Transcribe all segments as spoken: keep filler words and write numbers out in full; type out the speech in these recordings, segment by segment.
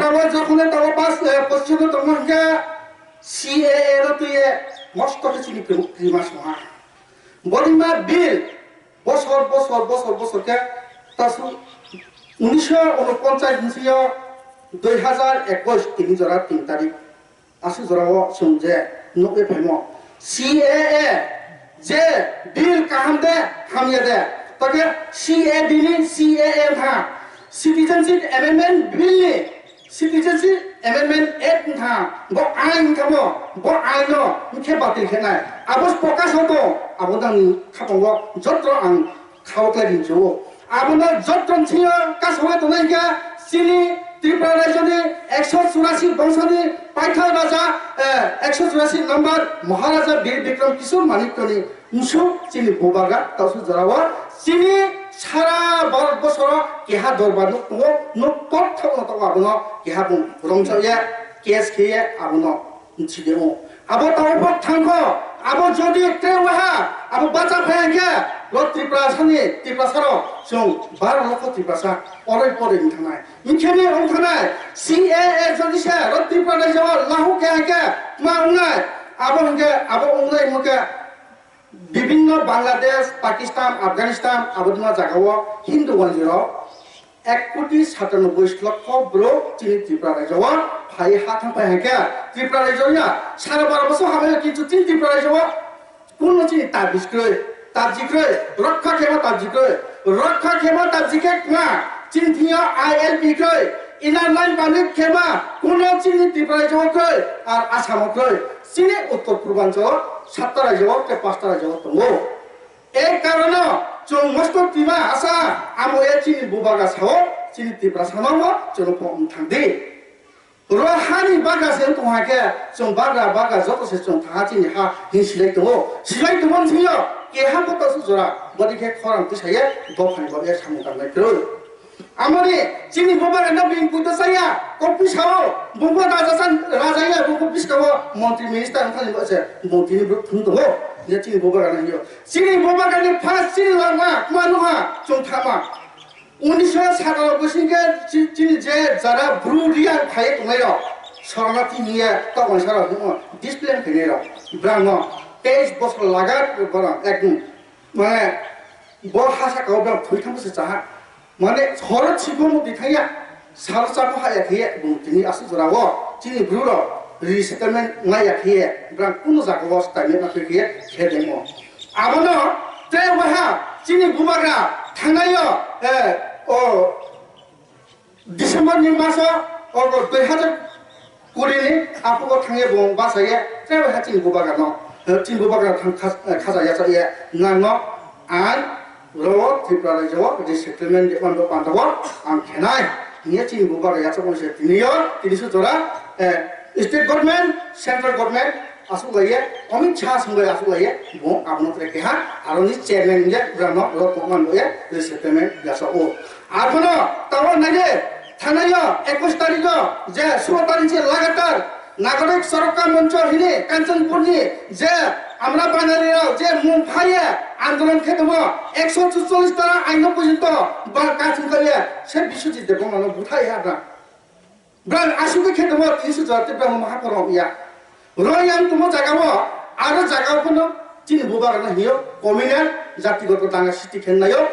Abo jokhone tabo pas, eh, position o tongo hwnkhe C A A no twiye mosto khe chini kwrwi, kwrwima songha. Borima bill bosor, bosor, bosor, bosor khe tasu unisho unoponchas ni sio dui hazar ekush tini jora tin tarik. Aswk jorao chwng je nukwi phaimo, C A A je bill kaham de hamya de, tokhe C A B ni C A A wngkha, Citizenship Amendment Bill ni, Citizenship Amendment Act wngkha, bo ain wngkha bo, bo ain no wngkhe batil khenai, abo focus o to, abo nangni khapango jotro ang khao khlai rinchio. Abono jotron singyo kasawi tonai khe chini Tripura rajyoni ekso churasi bongsoni paithak raja, eh, ekso churasi number Maharaja Bir Bikram Kishore Manikyani musu chini bubagra tausu jorao chini sara Bharat bosoro keha dorbar nuk tongo, nuk tok thokno tongo abono keha bung romchokya case kheye abono. Nchide o. Abo tamo pok thangkho, abo jodi tre waha, abo bacha phai hwnkhe, lo Tripura sani, Tripura saro, chwng baro lokho Tripura sa, oroi poroi wng thangnai. Wngkhe ni wng thangnai, C A A jodi se, lo Tripura raijao, lahu khe hwnkhe, ma wngnai, abo hwnkhe, abo wngnai hwnkhe, bibinno Bangladesh, Pakistan, Afghanistan, abo dima jagao Hindu wanjirok, ek koti satanoboi lokho borok chini Tripura rajyo o phai ha thang phai hwnkhe Tripura rajyo ya sara baro bosor hamya kintu chini Tripura rajyo o kuno chini tabis kwrwi, tabji kwrwi, rokha khema tabji kwrwi, rokha khema tabji khe kma chini thingyo I L P kwrwi, inner line permit khema kuno chini Tripura rajyo o kwrwi, ar Assam o kwrwi, chini uttor purbanchal o satta rajyo o tei pasta rajyo o tongo. E karono chwng mosto twima asa amo e chini bubagra sao chini Tiprasa no mo chwng phok wng thang di. Ro hani bagra se wng tong ha khe chwng bagra bagra joto se chwng tha chini ha hin silai tongo. Silai tongo thwiyo keha bo tosu jora bodi khe khorang twisaye dophani bo e samung tangnai kwrwi. Amoni chini bubagra no bini puito saya, kok pisao, bungbo raja san, raja ya, bungbo pisao, montri minister wngkha ni bo se, montri ni bwrwk thung tongo, ya chini bubagra no hiyo. Chini bubagra ni first chini lama, kuma nuha, chwng thama. Unisho sataro bwsing khe chi-, chini je jara bru riya khaye tongnai rok, sorona tini ya, tokon saro himo, discipline khainai rok, brang no, teis bosor lagar, borang, ekdum, mane, bo hasa kao brang thwi thang se chaha. Mane, horo chikon no tithaya, sal chakno haya khiye, bung tini asuk jora o, chini bru rok resettlement ngaya khiye, brang kuno jaga o statement na khiye, khe demo. Abono, te waha, chini bubagra, thangnayo, eh, o, December ni maso, o, dui hazar kuri ni aphuru thangye bo basaye, tei bai ha chini bubagra no, eh, chini bubagra thang khas-, eh, khaja yachaye nang no ang ro Tripura rajyo o resettlement de pando pando o ang khenai. Niya chini bubagra yachak se tini yo, tini su jora, eh, state government, central government, asuk laiye, Amit Shah sung bai asuk laiye, bo abono tre keha, aroni chairman je, brano ro pokman boye, resettlement yasa o. Abono, tawa nage, Thanayo ekush tarikh o je sulo tarikh je lagatar Nagorik Sorokar Moncho hini Kanchanpur ni je amra banari rao je mung phaiye andolon khe tongo, ekso chuchollis tara aino porjonto ba kachung kaiye se Biswajit Debbarma no buthai ha bra. Bra asuk khe tongo, tini su jora te bra maha korom ya. Royang tumo jaga o aro jaga o phano chini bubagra no hiyo communal jatigoto danga srishti khennayo.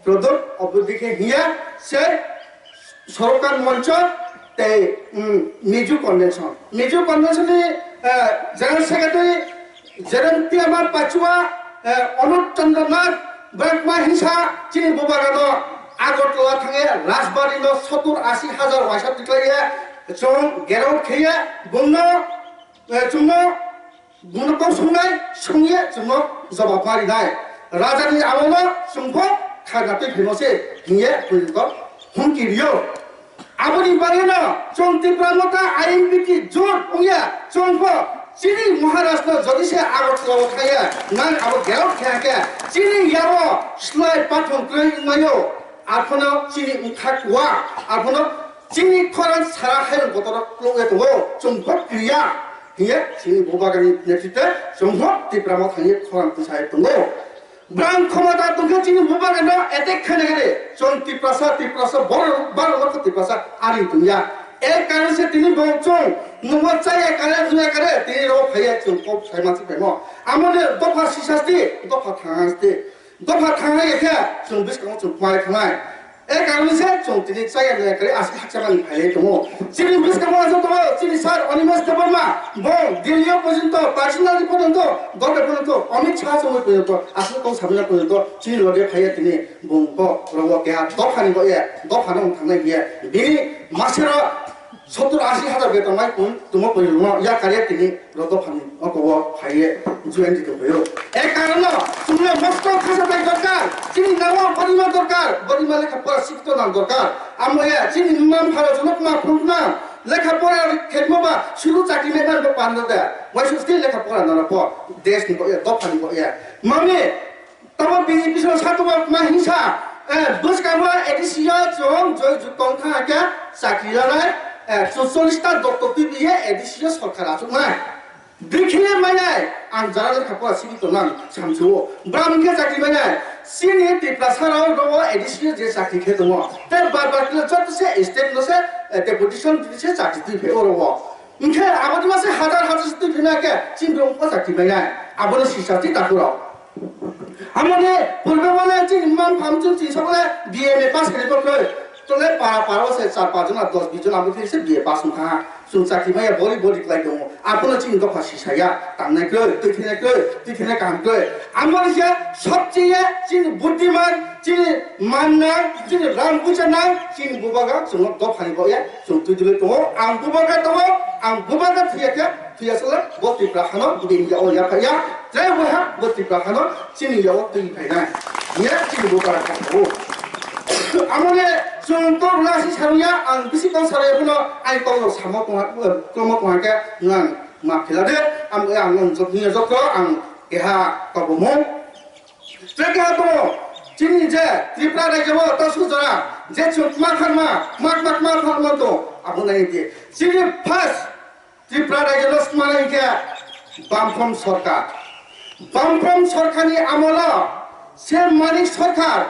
Prodot obodike hiya se Sorokar Moncho tei, um, Mizo Convention. Mizo Convention ni, eh, General Secretary Jayanta Pachua, eh, Anup Chandra Nath, Brakma Hingsa, chini bubagra no Agartala thangye Rajbari no sottur ashi hajar waisa tiklaiye, chwng gerok kheye, bungno, eh, chwngno Buno kok sungnai, sungye chwngno jobab ma rinai. Rajani amolo chwngpho kharna twi phaimo se hingye buino humki rio. Aboni bagwino chwng Tipra Motha I N P T jot wngya chwngpho chini Maharaj no jodi se Agartala o thaya nang abo gerok khe khe chini yabo slai pathon kwrwi wngmaio. Arphono chini wngkha kuwa, arphono chini khorang sara hayung kotor klokya tongo, chwngpho kriya. Hiye chini bubagrani netrite chwngpho Tipra Motha ni khorang tisai tongo. Brang khomota tongkhe chini bubagrano attack khaina gede, chwng Tiprasa, Tiprasa, bor-, baro lokho Tiprasa ari tongya. E karon se tini bo chwng nungwa chaya kare, nungya kare, tini ro phaiya chwng kok saima si phaimo. Amo ne dopha sisasti, dopha thangasti. Dopha thangna yakhe chwng bwskango chwng kumari thangnai. E karon se chwng tini chaya nungya kare aswk hakchamani phaiwi tongo. Chini bwskango aswk tongo, chini sir Animesh Debbarma, bo Delhi o porjonto personally porjonto, dophai porjonto, Amit Shah chongwi porjonto, aswk kok samina porjonto, chini loge phaiya tini. Bung bo rogo keha dophani bo ye, dophano wng thangnai hiye. Bini masero sottur ashi hajar beton mai kun tumo pui no ya kariya tini ro dophani oko bo phaiye join di tongphaio. E karono chwngno mosto khasa bai dorkar, chini nawa borima dorkar, borima lekha pora sikto nang dorkar. Amo ya chini mam pharo jono kuma phung kuma lekha pora khedmo ba suru chakri mai man bo panda da. Wai susti lekha pora nara po des ni bo ya, dophani bo ya. Mami Tamo B J P song satu ma hingsa, eh, bwskango A D C o chwng joi ju tong kha khe chakri lanai, eh, chorchollis ta doktor twi biye A D C o sorkar achuknai. Bikhile mainai, ang jara lekha pora simi tongnang samsio. Bram khe chakri mainai, sini Tiprasa rao rogo A D C o je chakri khe tongo. Te bar bar kile joto se state no se, eh, deputation se chakri twi phe oro. Hingkhe aboni mase hajar hajar se twi phina khe chini rong posa kibai nai. Aboni sisa ti takurok. Amoni purbe mane chini man pham chun chini sokole B M A pass khe bo khe. Tole para para se char pach jon dos bis jon abo khe se B A pass wngkha. Chwng chakri maya bori bori klai tongo. Abono chini dopha sisa ya. Tangnai khe, twi khe khe, twi khe kaham khe. Amoni se sobcheye chini buddiman, chini mannang, chini rang bujanang, chini bubaga chwng dophani bo ya. Chwng twi dwlwi tongo, ang bubagra tongo, ang bubagra thwiya khe thwiya sala bo Tripura hano bini yago ya phaiya, tei waiha bo Tripura hano chini yago twi phainai. Ye chini bubagra kha tongo. Amone chwng to rwna si saruya, ang bisi kok saruya phano ai kok rok samo tongha, kromo tongha khe nang ma phila de, ang ang jok ni jok ang keha tobo mo. Trekha tongo, chini je Tripura rajyo o ta sujara, je chwng kma kharma, kma kma kma kharma to, abo nai di. Chini first Tripura rajyo no smana hingkhe Bamfront sorkar. Bamfront sorkar ni amolo se Manik sorkar,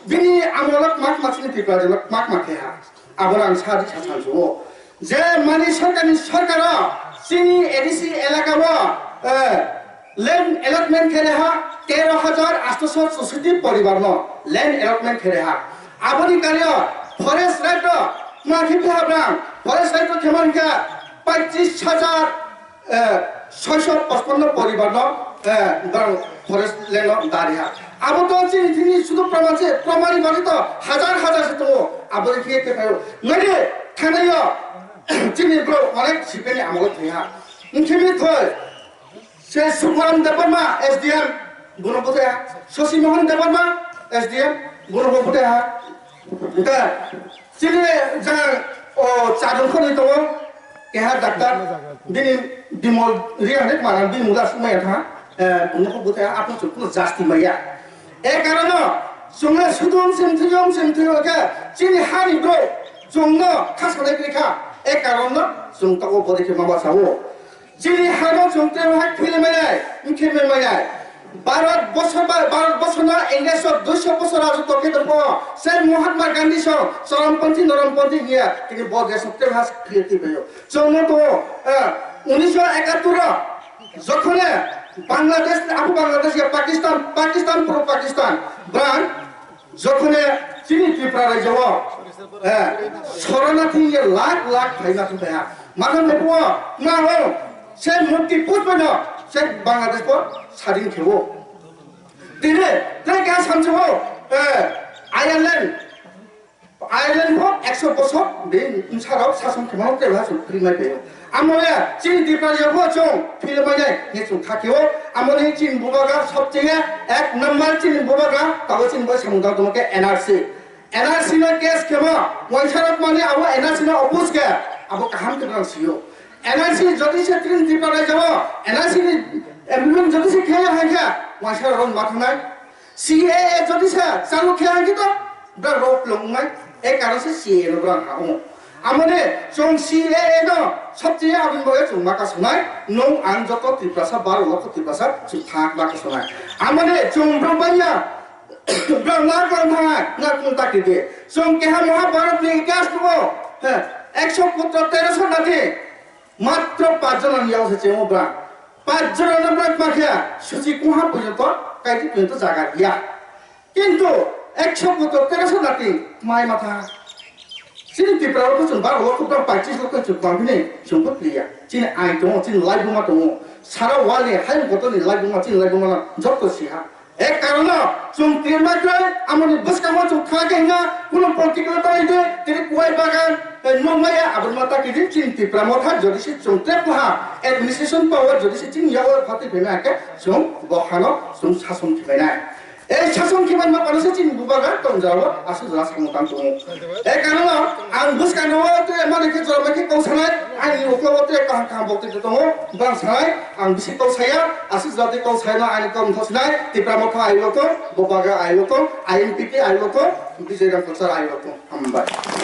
bini amolo kma kma chini Tripura rajyo no kma kma khe ha. Abo ang sa di sa sansugo. Je mani sorkarni sorkaro chini A D C elakao, eh, land allotment khe reha tero hajar astoso chusoti poribarno land allotment khe reha. Aboni kario forest right o ma khe habrang forest right o khe mankha pachis hajar eh, soiso pachpanno poribarno, eh, borok forest land o dari ha. Abo to chini thini sudu praman se, pramani bagwi to hajar hajar se tongo. Abo ni khiye kephaio. Nai de, thanaio, chini borok onek sipeni amolo thwi ha. Nkhini thoi, se Sukaram Debbarma S D M, bono bwtha ya. Sosi Mohan Debbarma S D M, bono bwtha ya. Hingke chini jang o charwng khorni tongo, keha doctor, bini Bimol Reang de mara bini mula sumaya tha, eh, bini kok bwtha aphano chwng kuno jasti maya. E karono chwngno sudum sim thiyom sim thiyo khe chini hani bro chwngno kha sanai kri kha. E karono chwng tongo bori khe ma basa o. Chini hano chwng tei hai philwi manya, wngkhe manya. Bharat bosor ba, Bharat bosor no English rok duiso bosor rajotw khe tongkho. Se Mahatma Gandhi song, Charampanthi, Norampanthi hiya, tini bo desh tei has philwi twi bayo. Chwngno to, eh, unisho ekattor o, jokhone Bangladesh, abu Bangladesh ya Pakistan, Pakistan pro Pakistan, brang Jokhone chini Tripura rajyo o, eh, soronarthi ye lakh lakh phaima thang paiha. Mathang phaibo, ma o, se mukti puspano, se Bangladesh po sadin khewo. Tini, tini kha samsung o, eh, Ireland, Ireland po ekso bosor, be, bwsarok sason khemano tei ha song philmai phaio. Amo ya, chini Tripura rajyo bo chwng philmai nai, ye chwng thakio, amo ni chini bubagra sobcheye ek number chini bubagra, tabo chini bo samung tang tongma khe N R C. N R C no case khema, waisa rok mani abo N R C no oppose khe, abo kaham khe nang sio. N R C jodi se chini Tripura rajyo, N R C ni amendment jodi se khaya hai khe, waisa rok ma thangnai. C A A jodi se chalu khe ang kito bra rok longmai e karon se C A A no bra ha o. Amone chwng C A A no sabti abin bo chwng ma kasonai nung ang joto Tiprasa baro lok Tiprasa chwng thak ma kasonai. Amone chwng bro banya bro na kong thangai na kung ta kide chwng keha Mahabharat ni ikas ko he Ekso putra teroso nati, matro pachjon ni yago se chemo bra. Pachjon no bra ma khe, suchi kuha porjonto, kaiti porjonto jaga ya. Kintu ekso putra teroso nati, mai matha. Chini Tripura o to chwng baro o kubra pachis lok chwng bang bini chwng bwtliya. Chini ain tongo, chini laibuma tongo. Sara wali hayung kotorni laibuma, chini laibuma no jotto siha. E karono chwng tirma khe amoni bwskango chwng thangkhe hina kuno political tongwi de, tiri kuwai bagan, tei nokmaya aboni mata kidi chini Tripura motha jodi se chwng trep laha administration power jodi se chini yago phatwi phena khe chwng bo hano chwng sason khibainai. Ei sason khibai ma pano se chini bubaga tong jao aswk jora samung tang tongo. E karono ang bwskango tei mani khe jora khe kong sanai, ani uklo tei kaham kaham bokti tongo, bang sanai ang bisi kong saya, aswk jora tei kong saya ani kong thosnai, Tipra Motha ailo to, bubaga ailo to, I N P T ailo to, Bijay Ram Kalsar ailo to. Hambai.